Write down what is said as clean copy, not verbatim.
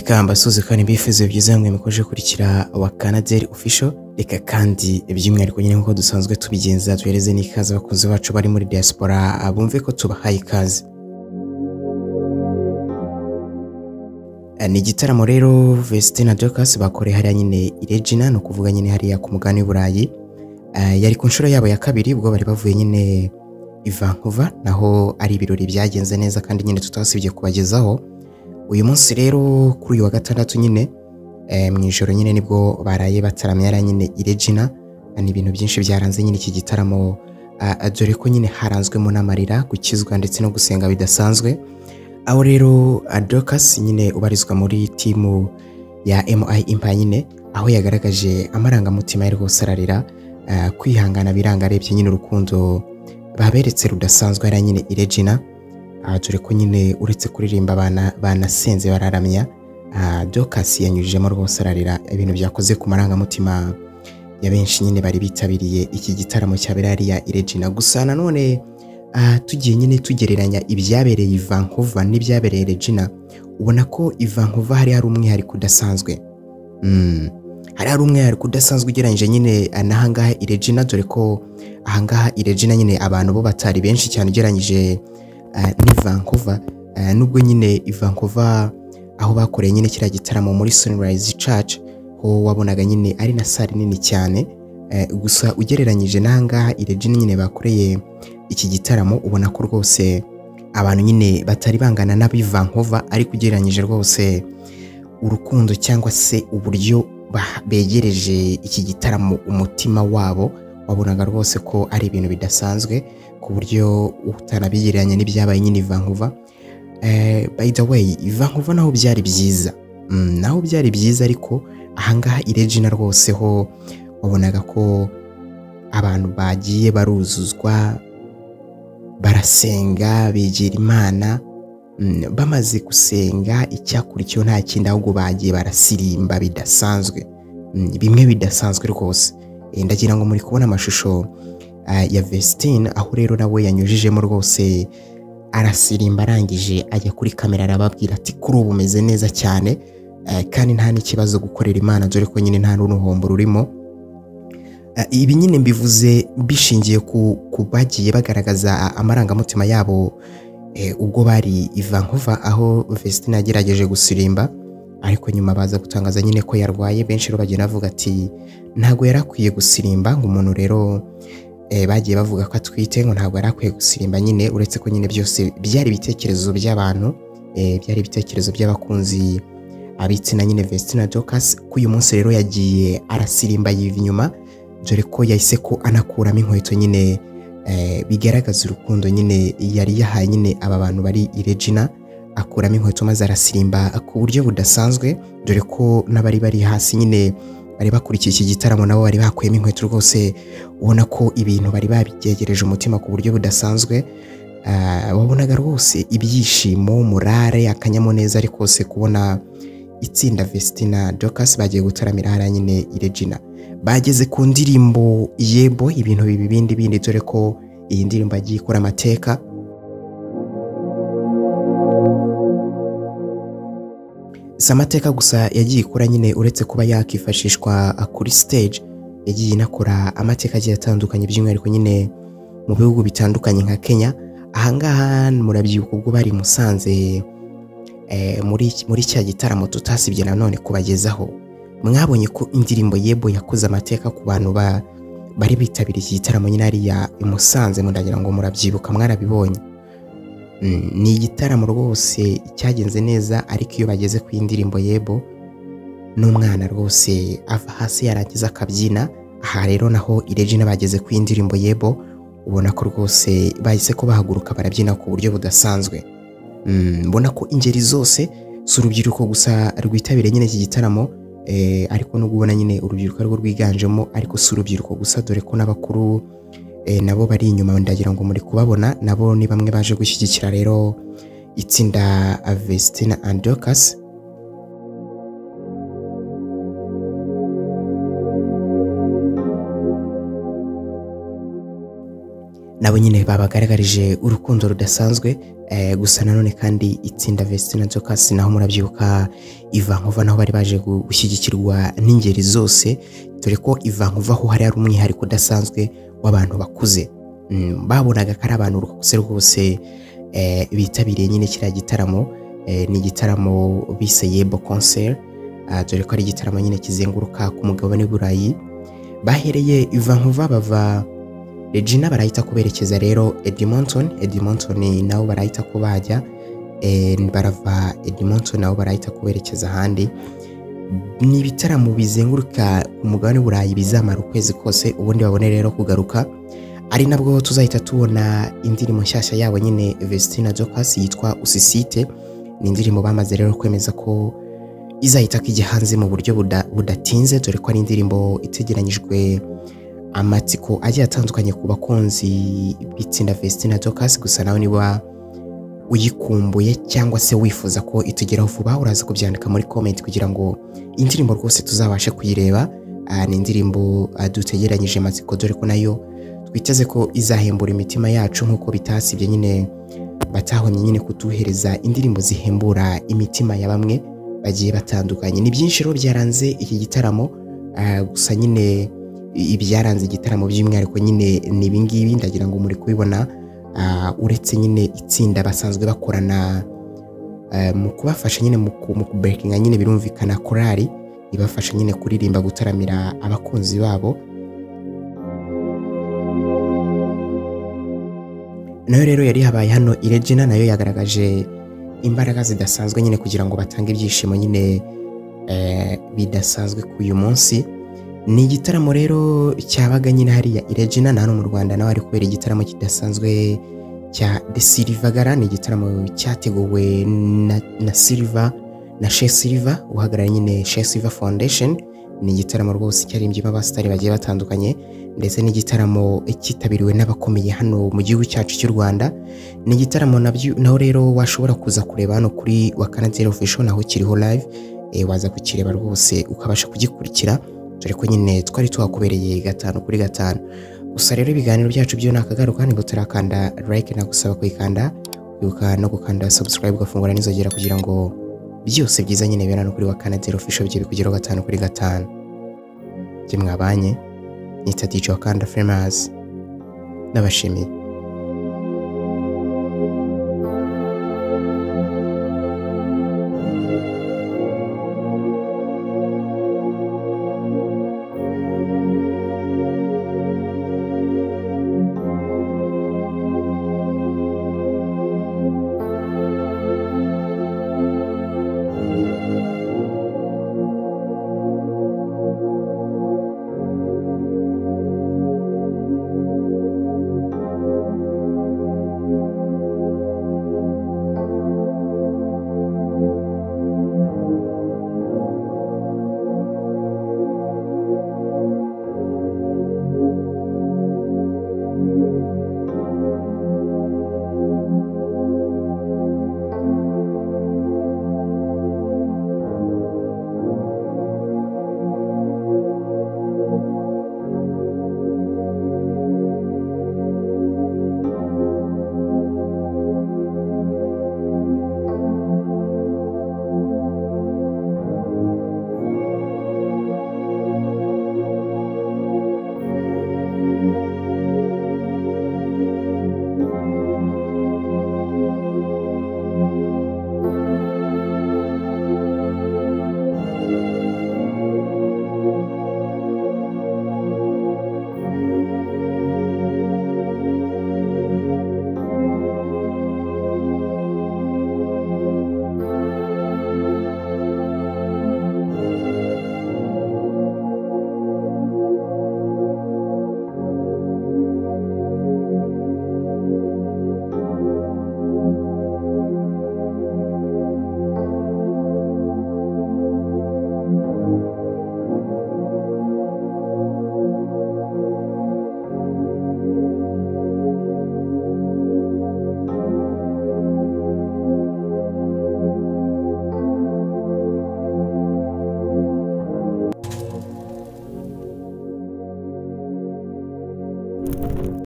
Reka mbasuze kandi mbifuze byiza mwe mukoje kurikira wa Canadel Official. Reka kandi by'umwihariko nyine nkuko dusanzwe tubigenza tuhereze n'ikaze abakunzi bacu bari muri diaspora bumve ko tubahaye ikaze. Ni igitaramo rero Vestine na Dorcas bakoreye hariya nyine i Regina, no kuvuga nyine hariya ku mugabane w'i Burayi. Yari ku nshuro yabo ya kabiri ubwo bari bavuye nyine i Vancouver, naho ari ibirori byagenze neza kandi nyine tutasibye kubagezaho. Uyu munsi rero kuri uyu wa gatandatu nyine mu ijoro nyine nibwo baraye bataramye hariya nyine i Regina. Ni ibintu byinshi byaranze nyine iki gitaramo, dore ko nyine haranzwemo n'amarira, gukizwa ndetse no gusenga bidasanzwe. Aho rero Dorcas nyine ubarizwa muri timu ya MI Empire nyine, aho yagaragaje amarangamutima ye rwose ararira, kwihangana biranga arebye nyine urukundo baberetse rudasanzwe hariya nyine i Regina. Dore ko nyine uretse kuririmba banasenze bararamya. Dorcas yanyujijemo rwose ararira, ibintu byakoze ku marangamutima ya benshi nyine bari bitabiriye iki gitaramo cyabereye hariya i Regina. Gusa nanone tugiye nyine tugereranya ibyabereye i Vancouver n'ibyabereye Regina, ubona ko i Vancouver hari hari umwihariko udasanzwe. Hari hari umwihariko udasanzwe ugereranyije nyine n'ahangaha i Regina, dore ko ahangaha i Regina nyine abantu bo batari benshi cyane ugereranyije n'i Vancouver. Nubwo nyine i Vancouver aho bakoreye nyine kiriya gitaramo muri Sunrise Church, ho wabonaga nyine ari na salle nini cyane. Gusa ugereranyije n'ahangaha i Regina nyine bakoreye iki gitaramo, ubona ko rwose abantu nyine batari bangana n'ab'i Vancouver, ariko ugereranyije rwose urukundo cyangwa se uburyo begereje iki gitaramo umutima wabo, wabonaga rwose ko ari ibintu bidasanzwe ku buryo utanabigereranya n'ibyabaye nyine i Vancouver. By the way, i Vancouver naho byari byiza, naho byari byiza, ariko ahangaha i Regina rwose ho wabonaga ko abantu bagiye baruzuzwa, barasenga, begera Imana. Bamaze gusenga icyakurikiyeho nta kindi, ahubwo bagiye barasirimba bidasanzwe, bimwe bidasanzwe rwose. Ndagira ngo muri kubona amashusho ya Vestine, aho rero nawe yanyujijemo rwose arasirimba, arangije ajya kuri kamera arababwira ati kuri ubu umeze neza cyane, kandi nta n'ikibazo gukorera Imana, dore ko nyine nta n'uruhombo rurimo. Ibi nyine mbivuze bishingiye ku bagiye bagaragaza amarangamutima yabo ubwo bari i Vancouver, aho Vestine yagerageje gusirimba, ariko nyuma baza gutangaza nyine ko yarwaye. Benshi rero bagenda bavuga ati ntago yarakwiye gusirimba, ngo umuntu rero bagiye bavuga ko atwite, ngo ntabwo yarakwiye gusirimba nyine, uretse ko nyine byose byari ibitekerezo by'abantu, byari ibitekerezo by'abakunzi abitsina nyine Vestine Dorcas. Ko uyu munsi rero yagiye arasirimba yiva inyuma, dore ko yahise ko anakuramo inkweto nyine, bigaragaza urukundo nyine yari yahaye nyine aba bantu bari i Regina. Akuramo inkweto maze arasirimba ku buryo budasanzwe, dore ko n'abari bari hasi nyine bari bakurikiye iki gitaramo nabo bari bakuyemo inkweto rwose, ubona ko ibintu bari babyegereje umutima ku buryo budasanzwe. Wabonaga rwose ibyishimo, murare, akanyamuneza ariko kose kubona itsinda Vestine Dorcas bagiye gutaramira hariya nyine i Regina. Bageze ku ndirimbo Yebo, ibintu bibi bindi bindi, dore ko iyi ndirimbo agiye ikora amateka. Si amateka gusa yagiye ikora nyine, uretse kuba yakifashishwa kuri stage, yagiye inakora amateka agiye atandukanye, by'umwihariko nyine mu bihugu bitandukanye nka Kenya. Ahangaha murabyibuka ubwo bari Musanze muri cya gitaramo tutasibye nanone kubagezaho, mwabonye ko indirimbo Yebo yakoze amateka ku bantu bari bitabiriye iki gitaramo nyine hariya i Musanze, mundagira ngo murabyibuka, mwarabibonye. Ni igitaramo rwose cyagenze neza, ariko iyo bageze ku indirimbo Yebo n'umwana rwose ava hasi yarangiza akabyina. Aha rero naho i Regina bageze ku indirimbo Yebo, ubona ko rwose bahise ko bahaguruka barabyina ku buryo budasanzwe. Mbona ko ingeri zose, si urubyiruko gusa rwitabiriye nyine iki gitaramo, ariko nubwo ubona nyine urubyiruko rwo rwiganjemo, ariko si urubyiruko gusa, dore ko n'abakuru nabo bari inyuma, ndagira ngo muri kubabona, nabo ni bamwe baje gushyigikira rero itsinda Vestine and Dorcas. Nabo nyine babagaragarije urukundo rudasanzwe. Gusa nanone kandi itsinda Vestine na Dorcas naho murabyibuka i Vancouver, naho bari baje gushyigikirwa n'ingeri zose, dore ko i Vancouver ho hari umwihariko udasanzwe w'abantu bakuze. Babonaga ko ari abantu bakuze rwose bitabiriye nyine kiriya gitaramo. Ni igitaramo bise Yebo Concert, dore ko ari igitaramo nyine kizenguruka ku mugabane w'Uburayi. Bahereye i Vancouver bava Regina barahita kuberekeza rero Edmonton. Edmonton nabo barahita ko bajya, barava Edmonton nabo barahita kuberekeza ahandi. Ni ibitaramo bizenguruka ku mugabane w'Uburayi bizamara ukwezi kose, ubundi babone rero kugaruka, ari nabwo tuzahita tubona indirimbo nshyashya yabo nyine Vestine na Dorcas yitwa Usisite. Ni indirimbo bamaze rero kwemeza ko izahita kijya hanze mu buryo budatinze, dore ko ari indirimbo itegeranyijwe amatsiko agiye atandukanye ku bakunzi b'itsinda Vestine na Dorcas. Gusa nawe niba uyikumbuye cyangwa se wifuza ko itugeraho vuba, uraza kubyandika muri comment kugira ngo indirimbo rwose tuzabashe kuyireba. Ni indirimbo dutegeranyije amatsiko, dore ko nayo twiteze ko izahembura imitima yacu nk'uko bitasibye nyine batahonye nyine kutuhereza indirimbo zihembura imitima ya bamwe bagiye batandukanye. Ni byinshi rero byaranze iki gitaramo. Gusa nyine ibyaranze igitaramo by'umwihariko nyine ni ibingibi, ndagira ngo muri kubibona. Uretse nyine itsinda basanzwe bakorana mu kubafasha nyine mu kubreakinga nyine birumvikana korali ibafasha nyine kuririmba, gutaramira abakunzi babo, nayo rero yari habaye hano i Regina, nayo yagaragaje imbaraga zidasanzwe nyine kugira ngo batange ibyishimo nyine bidasanzwe ku uyu munsi. Ni igitaramo rero cyabaga nyine hariya i Regina. Na hano mu Rwanda naho hari kubera igitaramo kidasanzwe cya The Silver. Ni igitaramo cyateguwe na Silver na Sher Silver uhagarariye nyine Sher Silver Foundation. Ni igitaramo rwose cyaririmbyemo abasitari bagiye batandukanye, ndetse n'igitaramo cyitabiriwe n'abakomeye hano mu gihugu cyacu cy'u Rwanda. Ni igitaramo naho rero washobora kuza kureba hano kuri Wakana Official, naho kiriho live, waza kukireba rwose ukabasha kugikurikira, dore ko nyine twari tuhakubereye 5 kuri 5. Gusa rero ibiganiro byacu byo nakagaruka, nibwo turakanda like, nagusaba kuyikanda, wibuka no gukanda subscribe, ugafungura n'inzogera kugira ngo byose byiza nyine bera no kuri Wakana Official bijye bikugeraho 5 kuri 5. Jye mwabanye nita DJ Wakanda Famous, ndabashimiye.